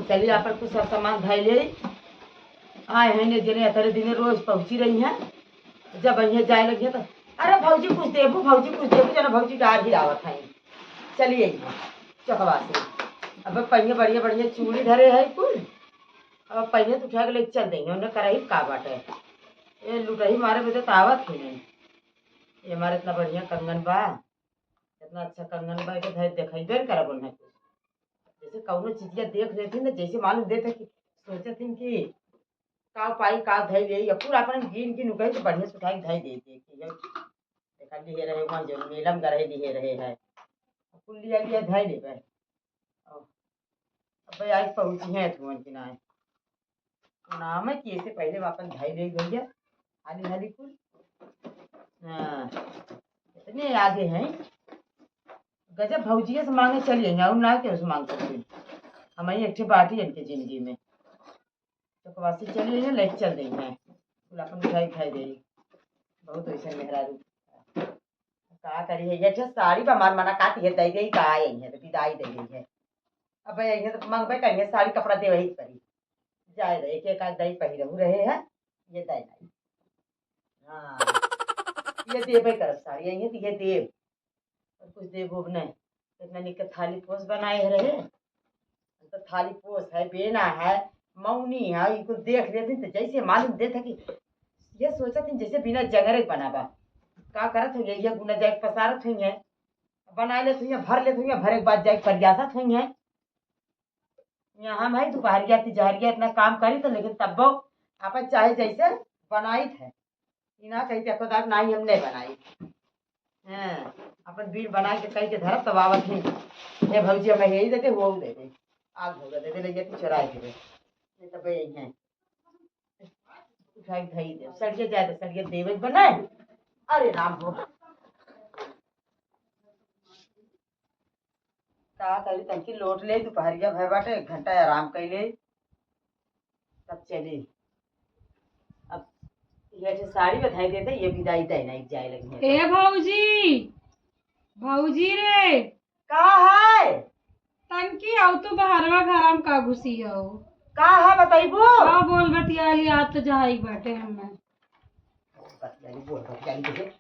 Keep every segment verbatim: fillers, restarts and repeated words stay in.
चली, आपन कुछ सब सामान धइ लेई। आए हैं ने जने अतरे दिने रोज पहुँची रही हैं। जब अइहें जाए लगिहें तो, "अरे भौजी कुछ देबू, भौजी कुछ देबू," जना भौजी का आधी आवत है। चली अइहें चकवा से। अब पहिए बढ़िया बढ़िया चूड़ी धरे है कुल। अब पहिए तो उठा के लेके चल देंगे, उन्हें करही का बाटे। ये लुटही मारे बदे तो आवत ही नहीं। ये हमारे इतना बढ़िया कंगन बा, इतना अच्छा कंगन बा, के धइ देखइबे न करब उन्हें कुछ। जैसे कौनो चीजिया देख लेती न, जैसे मालूम देते कि सोचत ही कि का पाई, का धइ ले, या पूरा अपन गिन गिन उकही तो बढ़िया से उठाई धइ दे दे कि ये देखा लिहे रहे, वहाँ जो मेला में गरहे लिहे रहे है, कुल लिया लिया धइ लेबे। अब, अब आज पहुँची हैं तुमन के नाय। नाम है कि ऐसे पहले वापस धइ ले भैया, हाली हाली कुल। हाँ, इतने आगे हैं। गजब भौजिया से मांगे चलिए, और ना केहू से मांग सकते। हम ही एक ठे बाटी इनके जिंदगी में। तो कवासी चलिए, लेके चल देंगे। कुल अपन उठाई खाई दे। बहुत वैसे मेहरारू। का करी है, ये ठे साड़ी बा, हमार मना काटी है, दे दे का आई है, तो विदाई दे गई है। अब आई है तो मंगबे करिए, साड़ी कपड़ा देवे ही पड़ी। जाए दे, एक एक आध दई पहिरहु रहे है, ये दे नहीं। हाँ, ये देबे करब साड़ी, आई है तो ये देब। और कुछ देबो अब नहीं। इतना निक थाली पोस बनाए रहे, तो थाली पोस है, बेना है, मौनी है, इनको देख लेती तो जैसे मालूम देत है कि ये सोचत ही जैसे बिना जंगरे के बना बा। का करत हो, ये गुना जाए पसारत हुई है, बनाए लेत हुई है, भर लेत हुई है, भरे के बाद जाए परियासत हुई है। यहाँ हम है दोपहरिया तिजहरिया इतना काम करी तो, लेकिन तब्बो आपन चाहे जैसे बनाइत है। ई ना कही देखो दाग, ना ही हम नहीं बनाई। हाँ, अपन बिल बना के कही के धरब तब आवत ही। हे भौजी, हमें यही दे दे, वो दे दे, आग धोगा दे दे, ले जाके चुराए दे दे। ये तब यही है। उठाई उठाई दे, सड़िया जाए तो सड़िया देवे के बनाए। अरे राम हो। का करी, तनकी लोट ले, दोपहरिया भय बाटे, एक घंटा आराम कर ले, तब चली। अब ये जो साड़ी बधाई देते, ये विदाई दे नहीं जाए लगी है। ए भौजी, भौजी रे। का है? तनकी आउ तू बहरवा घरा में का घुसी हो? का है बताइबू? का बोल बतियाली, आज तो जाई बाटे हमें। बतियाली, बोल बतियाली, देखे।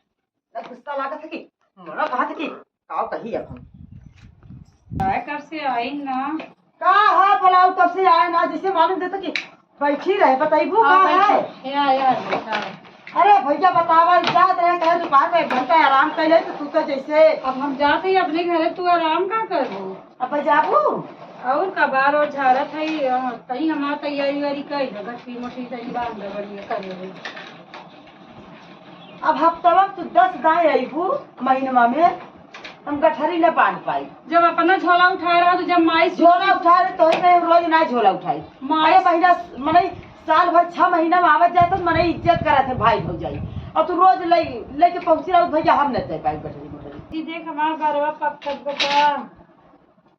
ना गुस्सा लागत है कि, मना कहा था कि, का कही अब हम? आए कब से आई ना? का है भला, वो कब से आए ना, जैसे मालूम देता कि बैठी रहे, बताइबू का हाँ, है? बैठी। या, या, बैठा। अरे भैया, बतावा, जात रहे, कहे दुकान में एक घंटा आराम कर ले, तो तू तो जैसे अब हम जाते ही अपने घरे, तू आराम का करबू? अब जाबू? और कबार और झारत है, अ, तई हमार तैयारी वारी कर दे, गठरी मोटरी तई बांध दे, बढ़िया कर ले। अब हफ्तवा में तू दस दाएं अइबू महीनवा में, हम गठरी न बांध पाई। जब अपना झोला उठाए रहा तो जब माई झोला उठाए रहे तो ही मैं रोज ना झोला उठाई। माई अरे महीना, मने साल भर छह महीना में आवत जात तो मने इज्जत करत है भाई भौजाई, और तू रोज ले लेके पहुंची रहो भैया, हम न दे पाई गठरी मोटरी। ई देख हमार बरवा पक्का बता।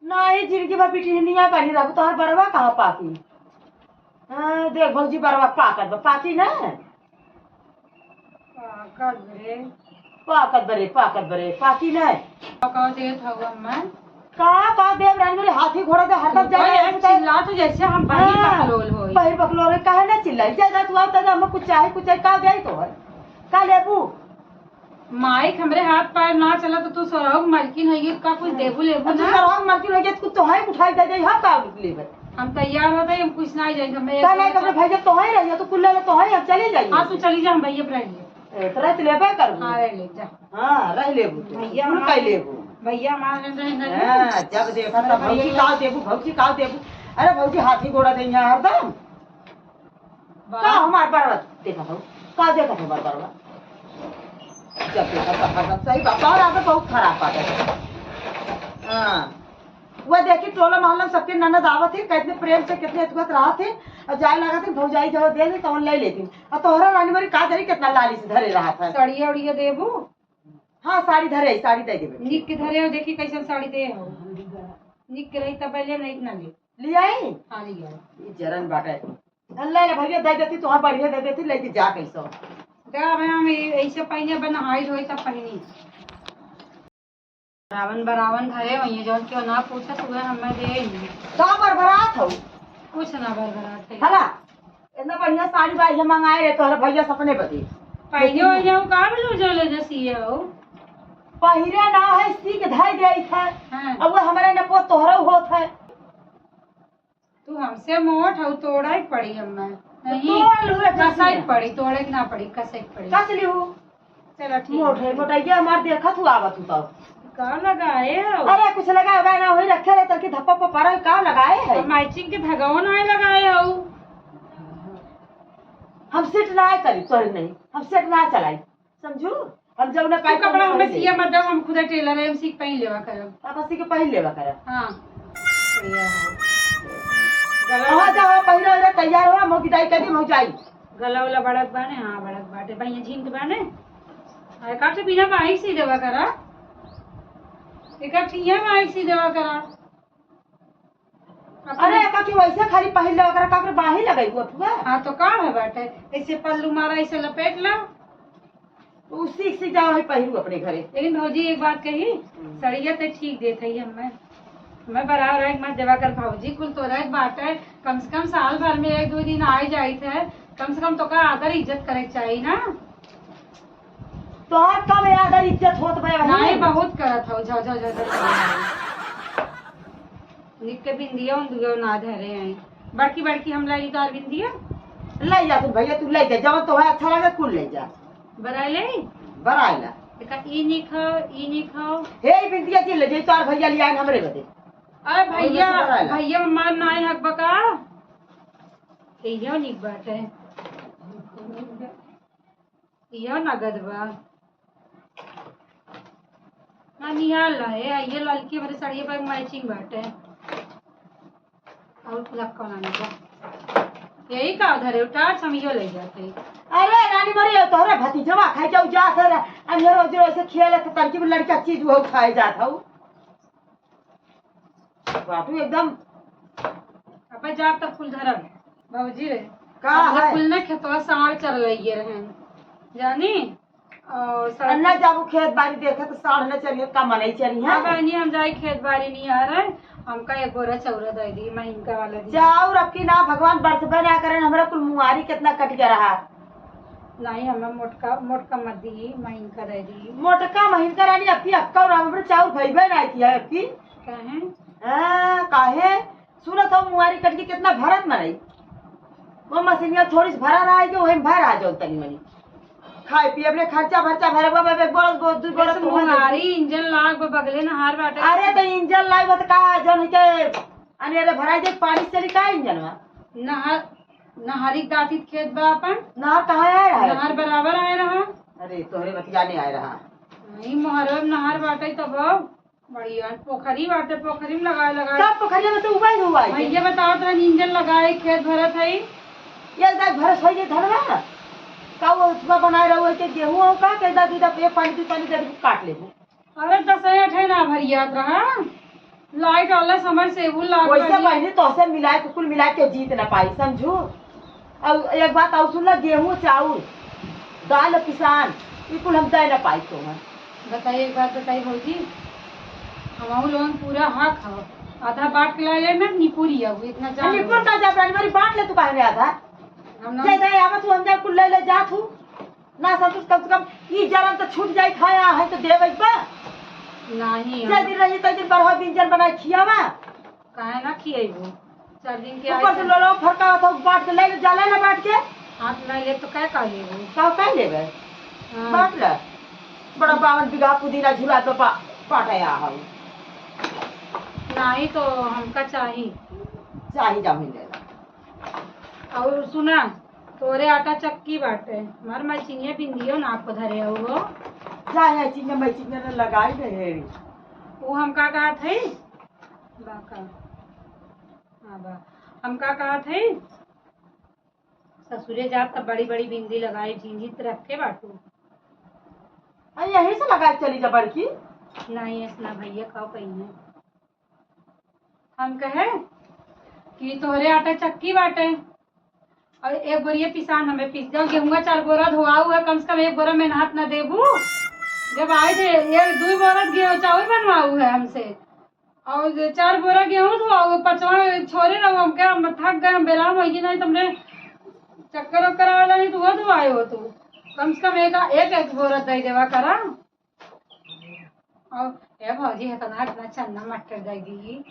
नहीं, जिंदगी भर पिटहिनिया बनी रहबू, तोहर बरवा कहाँ पाकी? हाँ, देख भौजी, बरवा पाकत बा, पाकी ना? पाकत बरे। पाकत बरे, पाकत बरे, पाकी ना? का देत हऊ अम्मा? का, का देव रानी बोले, हाथी घोड़ा दे, हरदम जा ओए, रहे हैं, चिल्ला तो जैसे हम बहिर हाँ, बकलोल होई। बहिर बकलोल है, काहे ना चिल्लाई? ज्यादा तू आवता जा, हम कुछ चाहे, कुछ चाहे, का दे तो है? का लेबू? माई, हमरे हाथ पैर ना चला तो तू सोरहु के मलकिन होइगे, का कुछ देबू लेबू अच्छा, ना? सोरहु के मलकिन होइगे, कुछ तो है, उठाई दे दे, हम का लेबे? हम तैयार होते, हम कुछ ना जाए, हम का नहीं, तो अपने भैया तो है रहिए, तो कुल ले ले तो है, हम चले जाइए। हाँ, तू चली जा, हम भैया पर रह लिए। ए, तो रह तो लेबे करबू। हाँ, रह ले जा। हाँ, रह लेबू तू। भैया कुल हमार, का लेबू? भैया हमार रह, रह, रह। हाँ, जब देखा अरे तब भौजी भैया। का देबू, भौजी का देबू। अरे भौजी हाथी घोड़ा दे यहाँ हरदम। वाह। का हमार बरवा देखत हो? का देखत हो हमार बरवा? जब देखत हो हरदम सही बात। और आगे बहुत खराब बात है। हाँ। वो देखी टोला मोहल्ला में सबके ननद आवत ही, कितने प्रेम से, कितने अतुगत रहत ही, और जाए लागत ही, भौजाई जब दे दे, तवन ले लेती। और तोहरा रानी मोरी का धरी, कितना लाली से धरे रहत है। साड़िया उड़िया देबू? हाँ, साड़ी धरे, साड़ी दे देबे। निक के धरे हो, देखी कैसन साड़ी दे हो। निक के रही तब ले, नहीं ना ले। ले आई? हाँ, ले आई। ई जरन बाटे। ले ले भैया, दे देती, तोहार बढ़िया दे देती, लेके जा कैसो। जा, अब हम ए-, ऐसे पहने, अब नहाई धोई तब पहनी। रावण बरावन धरे वही, जौन क्यों ना पूछत हुए, हमें दे ही। का बरबरात हो? कुछ ना बरबरात है। हला, इतना बढ़िया साड़ी बा, ये मंगाए रहे तोहरे भैया सपने बदे। पहिरे हो जाओ, का बोलो जो ले जसी हो? पहिरे ना है, सी के धर दे है। हाँ। अब वो हमारे न पो तोहरो होत है। तू हमसे मोट हऊ, तोड़े के पड़ी हमें। तो नहीं, तोड़ लू रे, कसे के पड़ी, तोड़े के ना पड़ी, कसे के पड़ी। कस लिहू। चलो, ठीक मोट है, है। मोटैया हमार देखत हू, आवत हू तब। का लगाए हो? अरे, कुछ लगाए उगाए ना होई, रखे रहे, तनकी धप्पा पर पड़ा, का लगाए है? और matching के धगवा ना लगाए हो। हम set ना करी, तोरे नहीं, हम set ना चलाई। समझू? हम जौन तू पाई कपड़ा तौन हमें पहन सिया लेब। मत दो, हम खुदे tailor है, हम सीख पहन लेवा करब। आप सी के पहन लेवा करब। हाँ। बढ़िया हो। गला हाँ, जाओ, पहिरा ओहिरा तैयार हो, हम विदाई कर दी, हम जाई। गला वाला बड़क बाने, हाँ, बड़क बाटे, भैया झिंक बाने। अरे, काट बिना बाइक सी देवा करा। एक ठिया बाइक सी देवा करा। अपने अरे, एका तू वैसे खाली पहिर ले, ओकरा का ओकरा बाही लगई हुआ फुआ? हाँ, तो का है बाटे? ऐसे पल्लू मारा, ऐसे लपेट ला। उ सीख सीख जाओ, है पहिरू अपने घरे। लेकिन भौजी, एक बात कही, हम्म। सड़िया ते ठीक देत है हमें। मैं बराबर एक मत देवा कर भौजी, कुल तोरा एक बात है, कम से कम साल भर में एक दो दिन आए जाइत है, कम से कम तो का आदर इज्जत करे के चाहिए ना। तोहार कम आदर इज्जत होत बा भाई? नहीं, बहुत करत हो, झा, झा, झा, झा। निक के बिंदिया उंदिया ना धरे हैं। बड़की बड़की हम लाई तोहार बिंदिया। ले जा तू भैया, तू ले जा, जवन तोहे अच्छा लगे कुल ले जा। बराए ले? बराए ला। देखा, ई निक हो, ई निक हो। हे, ई बिंदिया जी ले जाई, तोहार भैया लिया हमरे बदे। अरे ओही में से भैया, बराए ला। भैया हमार नाई हक बका। इहो निक बाटे। इहो नगद बा। ना निहाल रहे, ये ललकी हमरे साड़िया पर matching बाटे। और लक्का ना निकला। यही का धरे, उठा, हम इहो ले जाते। अरे रानी मरी, तोहरे भतीजवा खाए जाऊ जात है, अन्य रोज रोज से खेले तो तनकी भी लड़का चीज वो खाए जात हऊ। बाटू एकदम। अबे जा तब कुल धरब, भौजी रे। का अब है? कुल ना खेतवा साँड़ चर लइए रहन, जानी? और सड़क अन्ना जाबू खेत बारी देखे तो साँड़ न चरिए, का मनई चरिए? हाँ बहनी, हम जाई खेत बारी नहीं आ रहे, हमका एक बोरा चौरा दे दी, महीनका वाला दी। चाउर अब की ना भगवान बरसबे ना करें, हमरा कुल मुआरी कितना कट गया रहा। नहीं, हमें मोटका, मोटका मत दी, महीनका दे दी। मोटका महीनका रानी, अब की अक्का और हमरे चाउर भइबे ना किया अब की। काहे? हाँ, काहे? सुनत हो, मुआरी कट के कितना भरत मरई। वो मशीनिया थोड़ी सी भरा रहा है कि वही में भर आ जाओ तनी मनी। खाए पिए अपने खर्चा भर्चा भरे बा, बा, बा, बोरस, बोरस, दुई बोरस बस तो हो जाई। मुहारी इंजन लाग बा, बगले नहार बाटे। अरे तो इंजन लाग बा तो का जौन है के, अने अरे भराई दे, पानी से चली का इंजनवा? नहर, नहरी के दाती खेत बा अपन। नहर कहाँ आए रहा है? नहर बराबर आए रहा। अरे तोहरे बतिया नहीं आए रहा। नहीं, मोहरवा में नहर बाटे तब। बढ़िया, पोखरी बाटे, पोखरी में लगाए, लगाए। तब पोखरिया में से उबाई हुआ है। भैया बतावत रहन, इंजन लगाए, खेत भरत है। ये दाई भरत है, ये धनवा। का वो उतना बनाए रहो है कि गेहूं हो का, के दा दू दा एक पानी, दू पानी दे काट लेबू। अरे दस आठ है ना भरियात रहा। लाइट वाला समर से वो लाग वैसे रही। बहनी तोहसे मिलाए के, कुल मिलाए के जीत ना पाई, समझू? और एक बात और सुन ला, गेहूं, चाउर, दाल, पिसान, ई कुल हम दे ना पाई तो हम। बताइए, एक बात बताई भौजी, हमाऊ लोगन पूरा हक हो, आधा बांट के ला लेना, निपुरी अब इतना जान निपुर लो। का जा, प्राणी बांट ले तू काहे आधा? हम ना जे दे आवा तू, हम जा कुल ले ले जा तू। ना संतोष, कम से कम ई जलन तो छूट जाई, खाया है तो देवे बा। नहीं, जे हम दिन रही, तै दिन बढ़ा बिंजन बनाए खियावा। काहे ना खियाइबू? चार दिन के ऊपर आए से तो लोलो फरका था, बांट के ले ले, जाला ना बांट के। हाथ ना ले तो क्या कर लेबू? का कर लेबे? हाँ। बांट ले। बड़ा बावन बीघा पुदीना झुरा तो बा-, बांटे आ हऊ। नहीं तो हमका चाही। चाही जा मिले। और सुना, तोरे आटा चक्की बाटे, हमार मशीनिया बिंदियो नाप धरे हो। जा है चिन्ह मैं चिन्ह न लगाई दे हेरी। वो हम का कहत है? बा का? हाँ बा। हम का कहत है? ससुरे जाब तब बड़ी बड़ी बिंदी लगाई, झिंझित रखे बाटू। आ, यहीं से लगाए चली जा बड़की। नहीं, ऐसना भैया खाओ कहीं है। हम कहे कि तोहरे आटा चक्की बाटे और एक बोरिया पिसान हमें पीस दो, गेहूंगा चार बोरा धोआऊ है, कम से कम एक बोरा मेहनत ना देबू। जब आई थे एक दो बोरा गेहूं चाउर बनवाऊ है हमसे, और जे चार बोरा गेहूं धोआऊ, पचवा छोड़े रहो हमके, हम थक गए, हम बेराम होइगी, नहीं तुमने चक्कर वक्कर आवेला, नहीं तो वो तो आए हो तू। कम से कम एक, एक, एक बोरा दे देवा करा। और ए भौजी, इतना, इतना चन्ना मटर दे दी।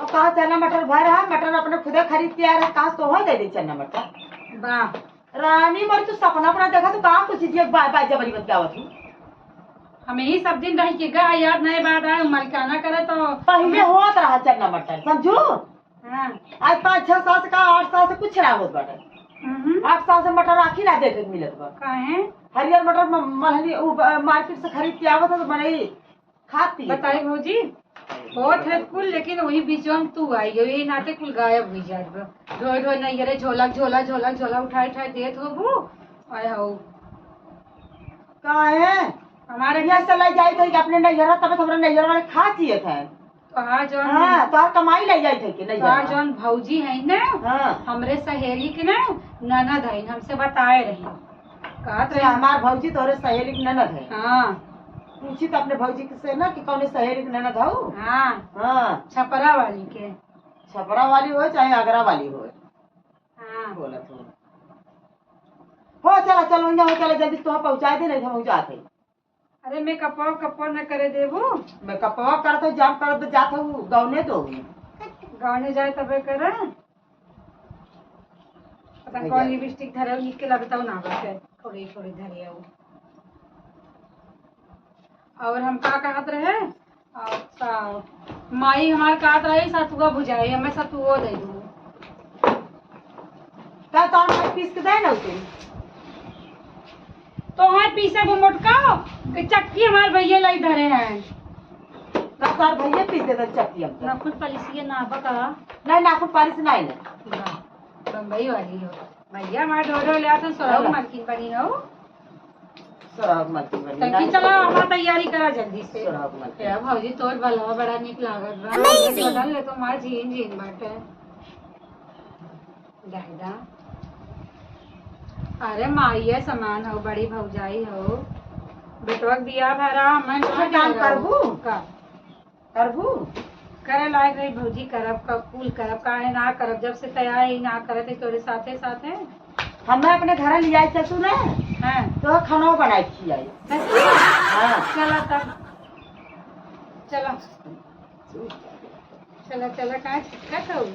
और कहाँ चन्ना मटर भर है? मटर अपने खुदे खरीद के आ रहा, कहाँ से तो हो दे दे चन्ना मटर? बा। रानी मोर, तू सपना अपना देखा, तू कहाँ कुछ चीज बा-, बाजा बड़ी बतियावत हूँ। हम यही सब दिन रह के गा, याद नहीं बात आए, मलकाना करे तो पहले होत रहा चन्ना मटर, समझू? हाँ। आज पाँच छह साल से का, आठ साल से कुछ ना होत बाटे। हम्म। आठ साल से मटर आखी ना देखे के मिलत बा। काहे? हरियर मटर म-, मलहनी उ ब-, मार्केट से खरीद के आवत है तो मनई खात पियत बताई बा। भौजी, होत है कुल, लेकिन वही बीच में तू आई हो, यही नाते कुल गायब हुई जात बा। ढोए ढोए नैहरे झोला, झोला, झोला, झोला उठाए, उठाए देत होबू। आए हो। काहे? हमारे यहाँ से ले जाई थे अपने नैहरा, तब तो हमरा नैहरा वाले खा जिए थे। तोहार जौन हाँ, तोहार कमाई ले जाई थे कि नहीं तोहार जाना? जौन भौजी है ना, हाँ। हमरे सहेली के ना ननद है, हमसे बताए रही। कहत अच्छा, रही हमार भौजी तोहरे सहेली के ननद है? हाँ। पूछी तो अपने भौजी के से ना कि कौने सहेली के ननद हऊ? हाँ। हाँ। छपरा वाली के। छपरा वाली हो चाहे आगरा वाली हो। हाँ। बोलत हो। हो चला, चलो, यहाँ हो चला, जल्दी से तोहार पहुँचाए दे, नहीं तो हम जात है। अरे मेकअपवा, कपवा न करे देबू? मेकअपवा करत हो, जाम करत हो, जात हो, गौने दो। गौने जाए तबे करे। पता भैया। कौन लिपस्टिक धरे हो, निक के लगता हो ना, बस थोड़ी, थोड़ी धरे हो। और हम का कहत रहे? अच्छा, माई हमार कहत रही सतुआ भुजाई, हमें सतुओ दे दू। का तोर माई पीस के दे ना उसे? तो है पीसे को मोटका, कि चक्की हमार भैया लाई धरे हैं। का तोर भैया पीस दे चक्की हमको? ना कुछ पलिसिए ना बका। नहीं, ना कुछ पालिस नहीं ना। बा-, बम्बई वाली हो। भैया हमार ढोल ढोल ले आते, सोलह चला। मालकिन बनी हो। सोलह मालकिन बनी। तब की चला, हमार तैयारी करा जल्दी से। सोलह मालकिन। ए भौजी, तोर बलवा बड़ा निक लागत बा। Amazing। बदल ले तो हमार झीन झीन बाटे। दादा। अरे माइये समान हो, बड़ी भौजाई हो। बेटवा के बियाह भरा, मैं अच्छा ना काम करबू? का? करबू? करे लायक रही भौजी, करब, क-, कुल करब, काहे ना करब, जब से तैयार ही ना करत है तोरे साथे साथे। हमें अपने घर लियाई ससुर है, हाँ। तो खाना बनाए खियाई। ससुर? हाँ। चला तब, चला। चला, चला, काहे छिटकत हो?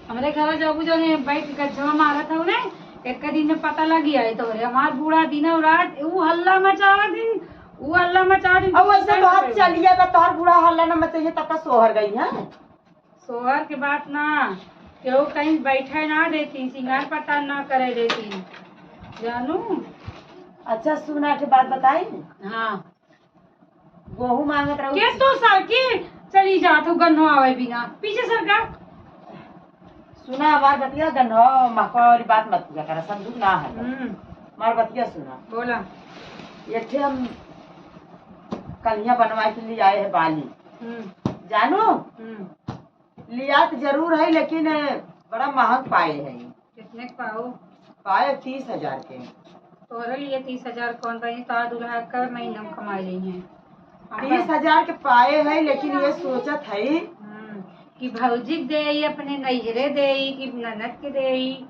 हमरे घर जाबू जो ने बैठ के गज्जवा मारत हो ने, एक दिन में पता लगी आई तोरे। हमार बूढ़ा दिनों रात ऊ हल्ला मचावत दिन, ऊ हल्ला मचावत दिन, अब वैसे तो हाथ चलिए बा, तोहर बूढ़ा हल्ला न मचाइए, तब का सोहर गई है। सोहर के बात ना, केहू कहीं बैठे ना देती, सिंगार पटार ना करे देती, जानू। अच्छा सुना के बात बताई। हाँ। गोहूँ मांगत रहू। के तू सरकी चली जात हो गन्नो आवे बिना? पीछे सरका। सुना हमार बतिया, गन्नो महकवा वाली बात मत किया करा, संदूक ना है। हम्म। हमार बतिया सुना। बोला। एक ठे हम कलिया बनवा के लिए आए हैं बाली। हम्म। जानू? हम्म। लियात जरूर है, लेकिन बड़ा महंग पाए है। कितने के पाओ? पाए तीस हजार के। तोहरे लिए तीस हजार कौन बनी? तार दुल्हा का महीना में कमाई रही हैं। हम तीस हजार के पाए है, लेकिन ये सोचत है हम्म, कि भौजी के देई, अपने नैहरे देई, कि ननद के देई,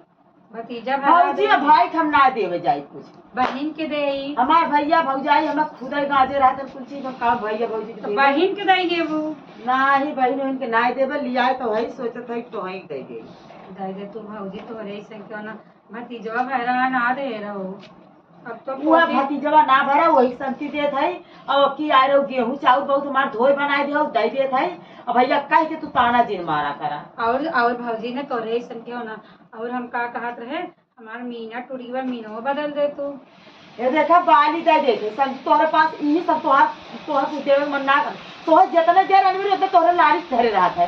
भतीजा भरा भौजी देई। और भाई के हम ना देवे जाई कुछ। बहिन के देई। हमार भैया भौजाई हमें खुदे गाजे रहत कुल चीज में काम भैया भौजी के तो देवे। बहिन के दई देबू। नाही, बहिन उहिन के नाही देबे, लियाए तो है, सोचत है तो है दे दे। दे दे तू भौजी, तोहरे ऐसे क्यों ना भतीजवा भैरा ना दे रहो। अब तो उहे पोती भतीजवा ना भरा, वही संती देत है। अब की आए रहो गेहूं चाउर बहुत हमार धोए बनाए दे, दे देत है। अब भैया कह के तू ताना जिन मारा करा। और, और भौजी ने तोहरे ऐसे क्यों ना, और हम का कहत रहे, हमार मीना टूट गई बा, मीनो बदल दे तू। ये देखा, बाली दे देते, सब तोहरे पास, यही सब तोहार, तोहर कुछ देवे के मन ना कर। तोहर जितने देर अनवर, उतने तोहरे लारी धरे रहत है।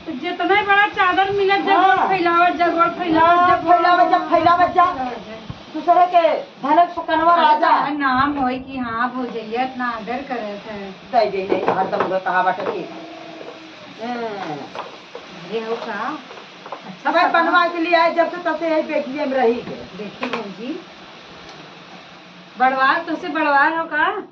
तो जितना बड़ा चादर मिलत, जब हाँ। फैलावत, जब फैलावत, हाँ, जब फैलावत, जब फैलावत जा। दूसरे के धनक सुकनवा अरे राजा। तो नाम होई कि हाँ, भौजैया इतना आदर करे थे। दे दे, नहीं, हरदम उहे कहा बाटे कि, हम्म। ये हो का? अच्छा अब सब बनवा के लिए आए, जब से तब से यही बेगिए में रही के। देखी भौजी, बड़वार, तुझसे बड़वार हो का?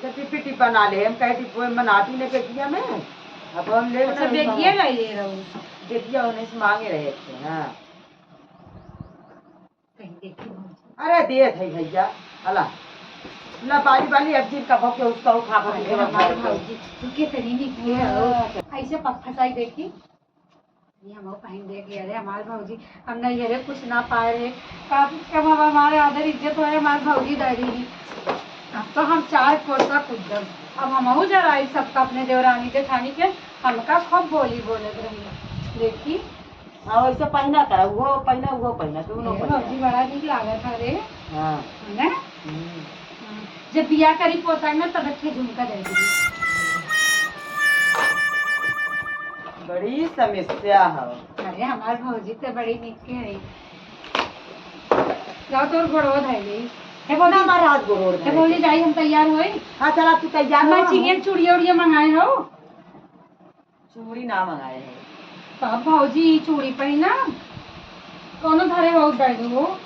तो टिप्पी टिप्पा ना ले, हम कहे टिप्पो में बनाती ने बेगिया में। अब हम ले अच्छा, ना बेगिया लाई ले रहू। बेगिया होने से मांगे रहे थे, हाँ। कहीं देखी भौजी। अरे देत है भैया, हला। ला बाली बाली अब जिन का भौके उसका उठा भौके अरे जब हमारे भौके। भौजी, तू के तनी नहीं किए हो। हाँ। ऐसे पक्का साई देखी। ये हम पहन दे गए, अरे हमारे भौजी, हम नहीं अरे कुछ ना पाए रहे। का, कब अब हमारे आदर इज्जत होए, हमारे भौजी दादी ही। अब तो हम चार कोसा कुद्दम। अब हमहू जराई सबका अपने देवरानी जेठानी के, हमका खूब बोली बोलत रही। देखी। हाँ, वैसे पहना करा, वो पहना, वो पहना, दोनों ए पहना। भौजी, बड़ा नीक लागत है रे। हाँ। है ना? हम्म। हाँ। जब बियाह करी पोता ना, तब एक ठे झुमका दे दी। बड़ी समस्या है। अरे, हमार भौजी तो बड़ी नीक के है। जाओ, तोर गोड़वा धर ली। हे भौजी, ना, हमार हाथ गोड़ हे धर भौजी, ली। जाई, हम तैयार होई। हाँ, चला, तू तैयार हो, matching हम एक चूड़िया उड़िया मंगाए हो। चूड़ी ना मंगाए है। तब भौजी, ई चूड़ी पहिना, कौनो धरे हो बैग हो।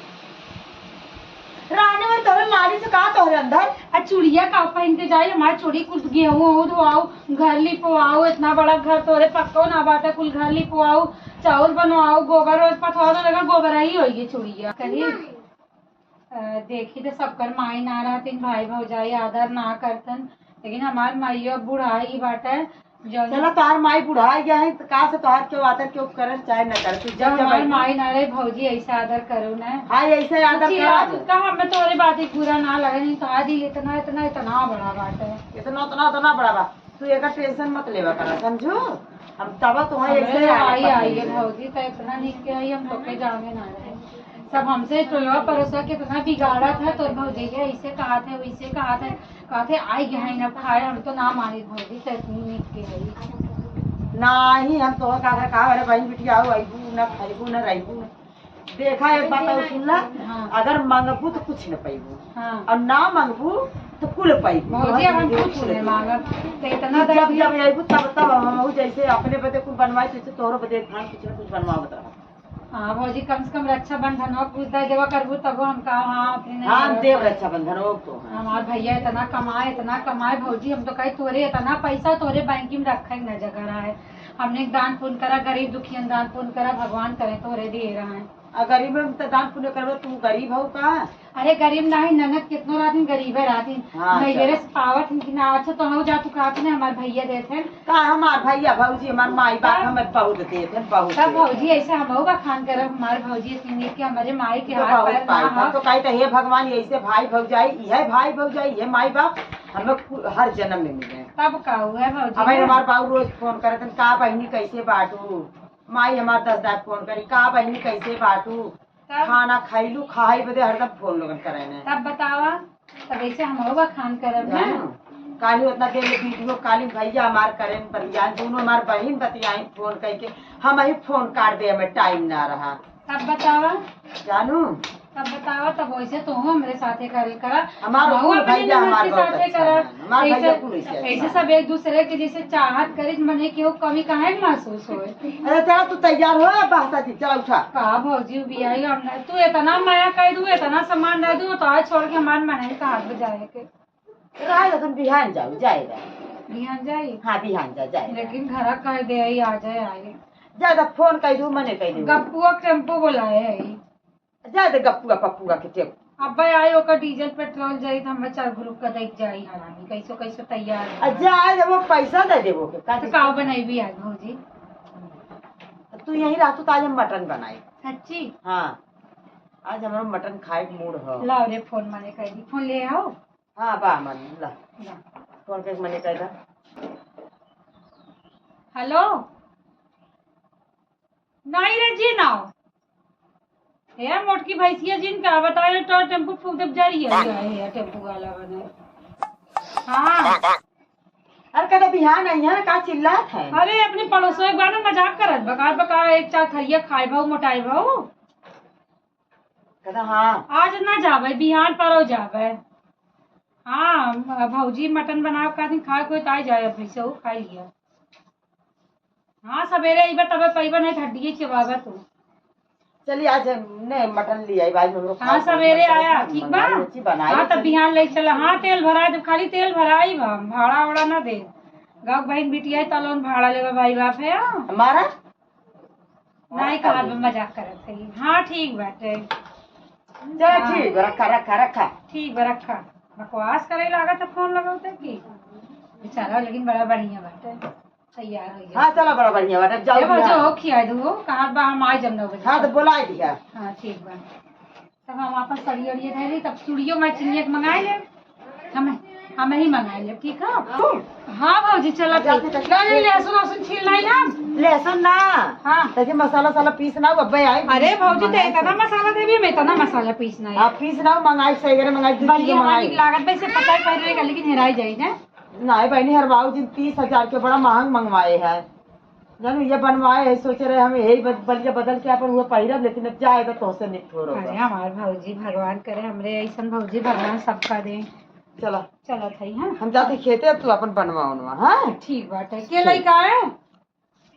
रानी, मैं तोरे लाड़ी से कहा तोरे अंदर। आ चूड़िया का पहिन के जाई, हमार चूड़ी कुल गेहूं ओहू धोआऊ, घर लिपवाऊ, इतना बड़ा घर तोरे पक्को ना बाटे, कुल घर लिपवाऊ, चाउर बनवाऊ, गोबर ओबर पथवाऊ, तो लगा गोबर ही होई ये चूड़िया। कही, अ, देखी तो सबकर माई ना रहतिन, भाई भौजाई आदर ना करतन, लेकिन हमार माइयो बुढ़ाई बाटे, जौन चला, तोहार माई बुढ़ाई गया है, तो का से तोहार केहू आदर केहू करल चाहे न करे, तू जब जब हमार आई। माई ना रहे, भौजी ऐसे आदर करो ना। हाँ, ऐसे आदर जी, करा आज दे। का हमें तोरे बात एक बुरा ना लगे, नहीं तो आज ही इतना, इतना, इतना बड़ा बात है। इतना, इतना, इतना बड़ा बात। तू एकर tension मत लेवा करा, समझू? हम तब तुम्हें हमरे ऐसे तो आगे आई, आई है पकड़ेंगे। भौजी, तो इतना नीक के आई, हम तो के जाने ना रहे। सब हमसे टोलवा परोसा कितना बिगाड़त है, तोर भौजी के ऐसे कहत है, वैसे कहत है, कहत है, "आई गए हैं ना खाए, हम तो ना मानी भौजी, तो इतनी नीक के आई।" नाही, हम तो का, का, अरे बहन बिटिया हो, अइबू ना, खइबू ना, रहिबू ना। देखा, एक बात और सुन ला, हाँ। अगर मांगबू तो कुछ न पइबू, हाँ। और ना मांगबू तो कुल पइबू। भौजी, अब हम कुछ नहीं मांगब, तो इतना जब, दे जब अइबू तब, तब हम, हम जैसे अपने बदे कुछ बनवाए, तैसे तोहरो बदे एक भान कुछ न कुछ बनवावत रहा। हाँ भौजी, कम से कम रक्षाबंधन हो, कुछ दे देवा करबू, तब हम का, हाँ, अपने नहीं हाँ, हम करब। देव रक्षाबंधन हो तो, हाँ। हमार भैया इतना कमाए, इतना कमाए भौजी, हम तो कही तोरे इतना पैसा तोरे बैंक में रखे न जगह रहा है। हमने दान पुण्य करा, गरीब दुखियन दान पुण्य करा, भगवान करे तोरे दिए रहा है। आ गरीब में तो दान पुण्य करबे, तू गरीब हो का? अरे गरीब नाही, ननद कितनो रहतिन, गरीबे रहतिन। हाँ, नैहरे से पावत हिन कि ना, अच्छा तो हो जा, तू कहत ने हमार भैया देत हैं। का हमार भैया भौजी, हमार माई बाप तब हमें बहुत देत हैं, बहुत तब देत भौजी हैं। ऐसे हमहू बखान करब, हमार भौजी इतनी नीक के हमरे माई के तो हाथ बहुत पैर ना पाई, हो। तो कही तो हे भगवान, ऐसे भाई भौजाई, इहे भाई भौजाई, इहे माई बाप, हमें कु-, हर जन्म में मिले। तब का हुआ भौजी अब ना? हमार बाऊ रोज फोन करत हैं, "का बहिनी कैसे बाटू?" माई हमार दस दार फोन करी, "का बहिनी कैसे बाटू?" तब? खाना खाइलू, खाई बदे हरदम फोन लोगन करे ने। तब बतावा, तब ऐसे हम होगा खान करब ना। जानो, काली उतना देर में video calling भैया हमार करेन बतियान, दोनों हमार बहिन बतियाई फोन करके, हम ही फोन काट दे, हमें time ना रहा। तब बतावा। जानू। तब बतावा, तब वैसे तो हो हमरे साथे करे करा। हमार हमहू कुल अपने भैया ननद हमार के बहुत साथे अच्छा करा। है। हमार भैया ऐसे, कुल ऐसे अच्छा ऐसे है। सब एक दूसरे के जैसे चाहत करी, मने केहू कमी काहे महसूस होए? अरे चला तू तैयार हो, अब बहसा जी, चला उठा। का भौजी बियाही हमने, तू इतना माया कर दू, इतना सामान दे दू, तो आज छोड़ के हमार मन है कहाँ पे जाए के। रहे तो तुम बिहान जाओ, जाएगा। बिहान जाई? हाँ, बिहान जा, जाएगा। लेकिन घरा कह दे आई, आ जाए, आई। ज्यादा फोन कर दू, मने कर दू। गप्पुआ टेम्पो बुलाए है। जा दे गप्पुआ पप्पुआ के टेम्पो। अब्बे आई, ओकर डीजल पेट्रोल जाई, त हमें चार ग्रुप का देख जाई हरामी, कैसो कैसो तैयार आ है। जा, आज वो पैसा दे देबो के, का तो दे? का बनैबी आज भौजी? तू यहीं रहतू तो आज हम मटन बनाई। सच्ची? हाँ, आज हमारा मटन खाए के मूड हो। लाओ रे, फोन मने कर दी, फोन ले आओ। हाँ, बा मने, ला। ला। फोन पे मने कर दा। हेलो। नहीं रे जी, ना। हे मोटकी भैंसिया जिन का बताए तो टेम्पू फूक देब जा रही है, ये है टेम्पू वाला बने। हाँ। अरे कदा बिहान आई है, का चिल्लात है? अरे अपने पड़ोसों एक बार ना मजाक करत, बकार बकार एक चार थरिया खाए भाऊ मोटाए भाऊ। कदा हाँ। आज ना जाबे, बिहान परो जाबे। हाँ, भौजी मटन बनाओ का दिन खाए कोई ताई जाए, अब भैंसो खाई लिया। हाँ, सवेरे अइबा तबे पइबा, नहीं हड्डिये चबाबा तू। चली, आज ने मटन ले आई, आज हमरो हाँ, खाए सवेरे खाए आया, खाए ठीक बा? मंगाई, अच्छी बनाई हाँ, तब चली। बिहान ले चला। हाँ, तेल भराई देब, खाली तेल भराई बा, भाड़ा ओड़ा ना दे। गाँव बहिन बिटिया है, तलोन भाड़ा लेबा भाई बाप है, हाँ। हमारा? नहीं, कहा बे, मजाक करत है। हाँ, ठीक बाटे। चल, हाँ। ठीक बा, रखा, रखा, रखा। ठीक बा, रखा। बकवास करे लागत है फोन लगावते की। बेचारा, लेकिन बड़ा बढ़िया बाटे, तैयार हो गया। हाँ, चला, बड़ा बढ़िया बाटे, जाओ ए भौजी, बिहान। हो खिया दू, कहाँ बा, हम आ जाब नौ बजे। हाँ, तो बोला दिया। हाँ, ठीक बा। तब हम आपन सड़िया उड़िया धरे, तब चूड़ियो मैचिंग एक मंगाए लेब। हम, हम ही मंगाए लेब, ठीक है? तू? हाँ भौजी, चला जाते तक चल, लहसुन वहसुन छील नहीं ना। लहसुन ना। हाँ। तके मसाला साला पीस ना, अब्बे आई। अरे भौजी, ते मंगाए इतना थे। मसाला देबी, मैं इतना मसाला पीस नहीं। आप पीस ना, मंगाई सही करे, मंगाई, दू बढ़िया किलो हमारी मंगाई। लागत बा, इसे पता है पहले का, लेकिन हेराई जाई ना। नहीं बहनी, हर बाबू जी तीस हजार के बड़ा महंग मंगवाए है। जानू, ये बनवाए है, सोचे रहे हम यही बद-, बलिया बदल के अपन हुआ पहिरब, लेकिन अब जाए तो तोहसे निठोर होगा। अरे हमार भौजी, भगवान करे हमरे ऐसन भौजी भगवान सबका दे। चला। चलत है, हाँ। हम जाते खेते, अब तू अपन बनवा उनवा, हाँ? ठीक बाटे। के लइका है?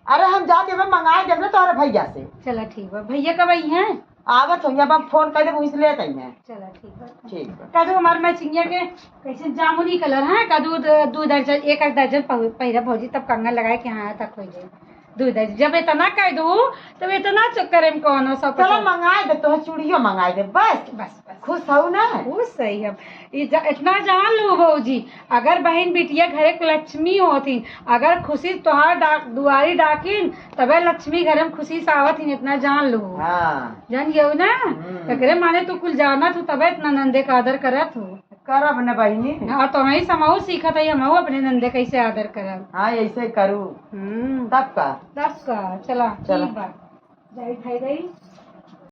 अरे हम जाते, मैं मंगाए देब ना तोहरे भैया से। चला ठीक बा। भैया कब आई हैं? आवत होंगे, अब हम फोन कर देब, वहीं से लेत आई हैं। चला ठीक बा। ठीक बा। कदू हमार मैचिंगिया के कैसे जामुनी कलर है, कदू द-, दू दर्जन, एक एक दर्जन पह-, पहिरा भौजी, तब कंगन लगाए के हाँ तक हो जाए। दू दर्जन, जब इतना कह दू, तब इतना चक्कर में कौन हो सब चलो कुछ। मंगाए दे, तोहे चूड़ियो मंगाए दे, बस। बस, बस। खुश हो ना? खुश सही हम। ई जा-, इतना जान लो भौजी, अगर बहिन बिटिया घरे के लक्ष्मी होती, अगर खुशी तोहार डाक, दुआरी डाकिन, तबे लक्ष्मी घरे में खुशी से आवत ही, इतना जान लो। हाँ। जान गयो ना? हम्म। एकरे माने तू कुल जानत हो, तबे इतना नंदे का आदर करत हो। करब न बहिनी। हाँ, तो वहीं से हमहू सीखत है, हमहू अपने नंदे कैसे आदर करब। हाँ, ऐसे करू। हम्म। तब का? तब का? चला, चला। ठीक बा। जाई खाई गई।